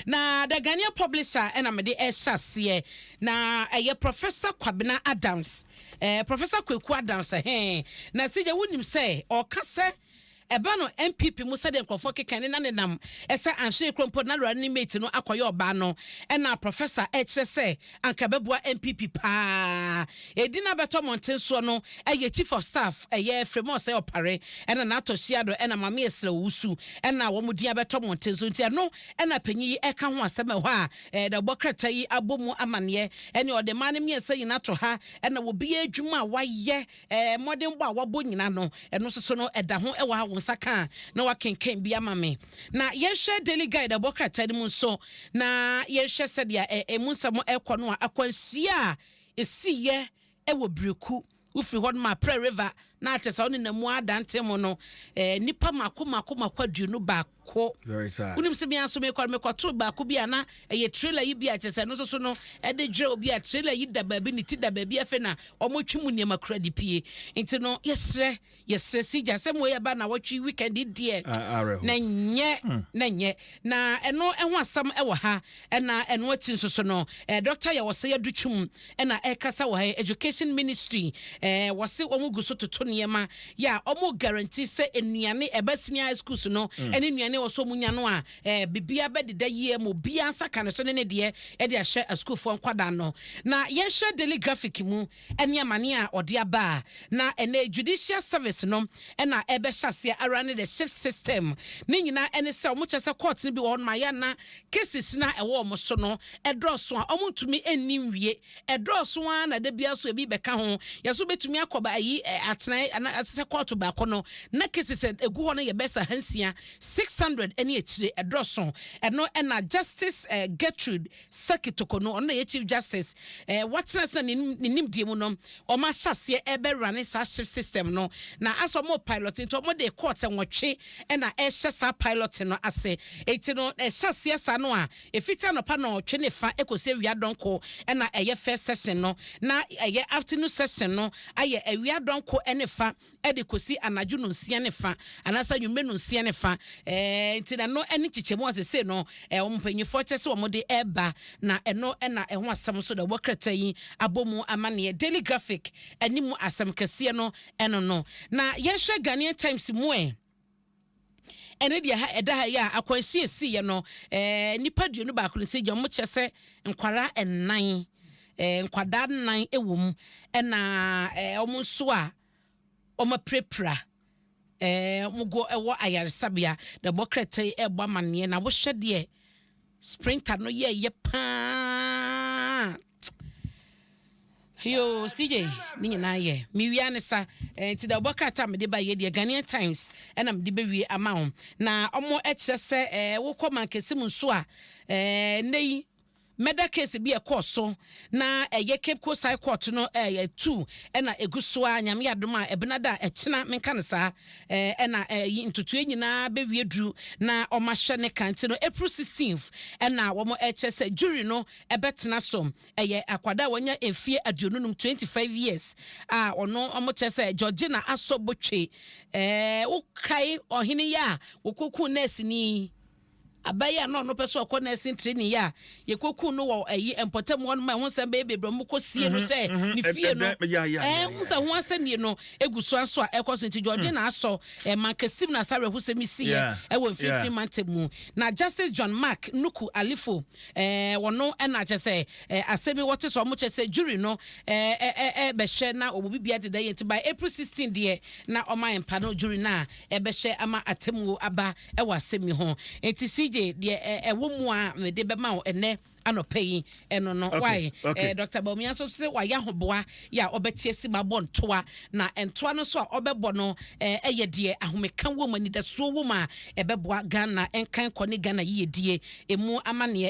Na The Ghanaian Publisher ɛna mede ɛhyɛ aseɛ, na ɛyɛ Professor Kwabena Adams, Professor Kwaku Adams ɛhɛn. Na sɛ wonim sɛ ɔka sɛ ɛba no NPP mu, sɛdeɛ nkurɔfoɔ keka ne na ne nam ɛsɛ anhwɛ kuro mpo na running mate no akɔyɛ ɔbaa no, ɛna Professor ɛkyerɛ sɛ anka bɛboa NPP paa. Ɛdi no abɛtɔ mmɔnten soɔ no, ɛyɛ Chief of Staff, ɛyɛ Frema Osei Opare, ɛna n'atɔ hyia do, ɛna Maame Ursula Owusu, ɛna wɔn din abɛtɔ mmɔnten so. Nti ɛno ɛna panyin yi ɛka ho asɛm ɛhɔ a ɛɛ dɛbɔ krataa yi abɔ mu amanneɛ, ɛne ɔde mmaa no mmiɛnsa nyinaa to ha, ɛna obiara adwuma a wayɛ, mmɔdenbɔ a wabɔ nyina no, ɛno nso so no ɛda ho ɛwɔ ha. Wɔn nsa ka na wakenkan bi ama me. Na yɛhwɛ Daily Guide ɛbɔ krataa no mu nso, na yɛhwɛ sɛdeɛ ɛmu nsɛm ɛkɔ no a, akwanhyia a ɛsiyɛ ɛwɔ Biriku, wofiri hɔ nom a Prɛ River na akyɛ sɛ wone namu adante mu no, nipa mako mako mako 21. Very sad. Wonim sɛ mea nso mekɔ mekɔto baako bi a na ɛyɛ trailer yi bi a kyerɛ sɛ ɛno nso so no ɛde dwerɛ obi a trailer yi da baabi, ne ti da baabi, afei na ɔmotwe mu nneɛma kura de pie. Nti no yɛsrɛ si gya sɛ mo yɛba na wɔtwe weekend deɛ awerɛho. Na nyɛ na nyɛ na ɛno ɛho asɛm ɛwɔ ha. Ɛna ɛno akyi nso so no, Doctor Yaw Osei Adutwum ɛna ɛkasa wɔ ha yi, Education Ministry, wɔse wɔn gu so toto nneɛma yɛ a wɔn guarantee sɛ nnuane ɛbɛ senior high schools no ɛne nnuane wɔ so wɔn nya no a bibia bɛdeda yie ma obiara nsa ka ne so ne deɛ ɛde ahyɛ asukuufoɔ nkwadaa no. Na yɛnhwɛ Daily Graphic mu ɛne amane a ɔde aba a, na ɛnɛ Judicial Service no ɛna ɛbɛhyɛ aseɛ ara ne the shift system ne nyinaa. Ɛne sɛ wɔn kyerɛ sɛ court no bi wɔ hɔ nom a yɛana cases na ɛwɔ wɔn so no ɛdɔɔso a wɔn ntumi nni nwie, ɛdɔɔso ara na de bia so ebi bɛka ho. Yɛso bɛtumi akɔ ba ayi atena ana sɛ court baako no na cases a egu hɔ no yɛ bɛsa 600, 600 ɛne akyire, ɛdɔɔso. Ɛno ɛna Justice Gertrude Sackey Torkornoo, ɔno na yɛ Chief Justice, watena ase na ne nimdeɛ mu no ɔmo ahyɛ aseɛ ɛbɛwura saa shift system no. Na asɛ ɔmo pilot, nti ɔmo de court 8 ɛna ɛhyɛ saa pilot no ase. Eti no ɛhyɛ aseɛ saa no a, efiti anɔpa na ɔtwe ne fa ekosi awia dɔnko ɛna ɛyɛ first session no, na ɛyɛ afternoon session no ayɛ awia dɔnko ɛne fa ɛde kɔsi anadwo no 6 ne fa anaasɛ anwummerɛ no 6 ne fa. Nti na no ɛne kyekyɛmu a sese no wɔn mpanyinfoɔ kyɛ sɛ wɔn de ɛɛba, na ɛno ɛna ɛho asɛm nso da ɛwɔ krataa yi abɔ mu amanneɛ. Daily Graphic anim asɛm kɛseɛ no ɛno no. Na yɛhwɛ Ghanaian Times mu ɛne deɛ ha ɛda ha yi a, akwanhyia esiiɛ no, nipa 21 no sɛ gya wɔn kyɛ sɛ nkwaraa 4, nkwadaa 4 ɛwɔ mu, ɛna wɔn nso a wɔn apirapira, wɔn go ɛwɔ ayaresabea. Na ɛbɔ krataa yi ɛrebɔ amanneɛ na wɔhyɛ deɛ sprinter no yɛɛyɛ paa yo. CJ ne nyinaa yɛ mewia ne sa. Nti da ɔbɔ krataa mede ba yɛ deɛ Ghanaian Times ɛna mede bɛwie ama wo. Na ɔmo ɛkyerɛ sɛ wokɔ mankɛse mu nso a, nnɛ yi murder case bi ɛkɔɔ so na ɛyɛ Cape Coast High Court no ɛyɛ two ɛna egu so a, Nyame adom a, ɛbena da a ɛkyena menka no saa, ɛna ɛyi ntotoe nyinaa bɛwie duru na ɔmo ahyɛ ne ka. Nti no April 16th ɛna wɔn ɛkyɛ sɛ jury no ɛbɛtena so. Ɛyɛ akwadaa a wɔnya mfie 25, 25 years, a ɔno ɔmo kyerɛ sɛ Georgina Asɔ Botwe. Wokae ɔhene yi a wɔkɔku nurse ni abayɛ a na ɔno pɛ sɛ ɔkɔ nursing training yi a yɛkɔku no wɔ ɛyi mpɔtam hɔ nom a ɛho nsɛm bɛyɛ bebree, ɔmo kɔ sie no sɛ ne fie no ho sɛ ho asɛnnie no egu so aso a ɛkɔ so. Nti Georgina Asɔ mankasim na asa awerɛhosɛm siiɛ ɛwɔ Mfimfini mantam mu. Na Justice John Mark Nuku Alifo, wɔno ɛna kyɛ sɛ asɛm yi wɔte so, ɔmo kyɛ sɛ jury no ɛɛ ɛɛ ɛɛ bɛhyɛ na ɔmo bibia deda yɛ. Nti by April 16 deɛ na ɔma mpa no jury no a ɛbɛhyɛ ama atemmuo aba ɛwɔ asɛm yi ho. Nti CJ deɛ ɛwɔ mu a mede bɛma wo ɛnɛ anɔpɛ yi ɛno no. Why Dr Bawumia nso sɛ wayɛ ahoboa yɛ a ɔbɛte asi ma abɔ ntoa, na ntoa no nso a ɔbɛbɔ no ɛyɛ deɛ ahomeka wɔ mu, anidasoɔ wɔ mu a ɛbɛboa Ghana nkan kɔ ne Ghana yiyedie emu amanneɛ.